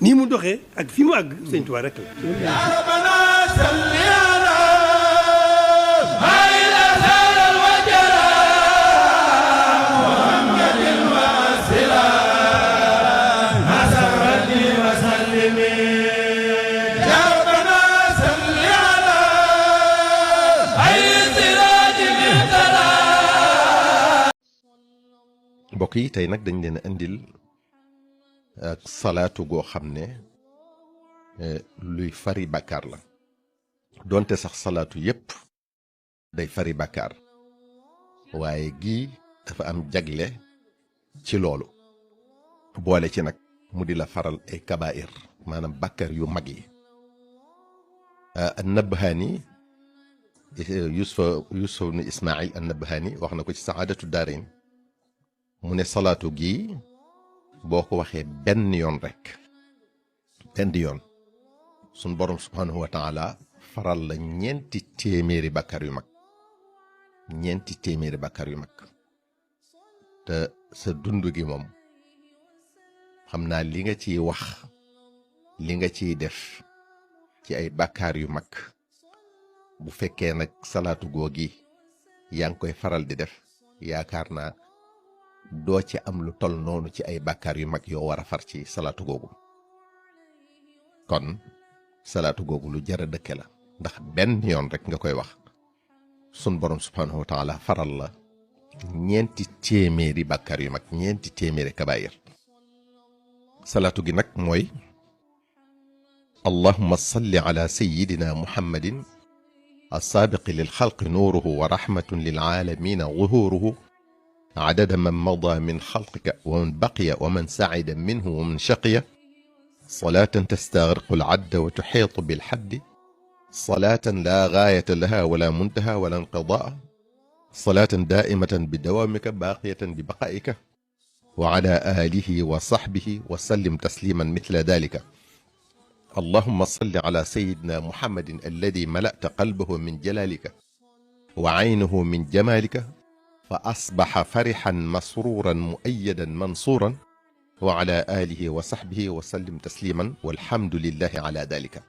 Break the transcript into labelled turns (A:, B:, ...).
A: nii mu doxee ak fi mu àgg sëñ Tuubaa rek la.
B: mbokk yi tey nag dañ leen a indil ak salaatu goo xam ne luy fari bàkkaar la donte sax salaatu yépp day fari bàkkaar waaye gii dafa am jagle ci loolu boole ci nag mu di la faral ay kabaa'ir maanaam bàkkaar yu mag yi. an-Nabhaani Yusuf ibn Ismaayil an-Nabhaani wax na ko ci Saadatu Daarayn mu ne salaatu gii boo ko waxee benn yoon rek benn yoon suñ borom subhaanahu wa taala faral la ñeenti téeméeri bàkkaar yu mag ñeenti téeméeri bàkkaar yu mag te sa dund gi moom xam naa li nga ciy wax li nga ciy def ci ay bàkkaar yu mag bu fekkee nag salaatu googi yaa ngi koy faral di def yaakaar naa doo ci am lu tol noonu ci ay bàkkaar yu mag yoo war a far ci salaatu googu kon salaatu googu lu jar a dëkke la ndax benn yoon rek nga koy wax sun borom subhaanahu wa taala faral la ñeenti téeméeri bàkkaar yu mag ñeenti téeméeri kabaayir. salaatu gi nag mooy allahumma salli ala sayyidina muhammadin as-saabiqi lil xalqi nuuruhu wa rahmatun lil aalamiina zuhuuruhu عدد من مضى من خلقك ومن بقي ومن سعد منه ومن شقي صلاة تستغرق العد وتحيط بالحد صلاة لا غاية لها ولا منتهى ولا انقضاء صلاة دائمة بدوامك باقية ببقائك وعلى آله وصحبه وسلم تسليما مثل ذلك. اللهم صل على سيدنا محمد الذي ملأت قلبه من جلالك وعينه من جمالك فأصبح فرحا مسرورا مؤيدا منصورا وعلى آله وصحبه وسلم تسليما والحمد لله على ذلك.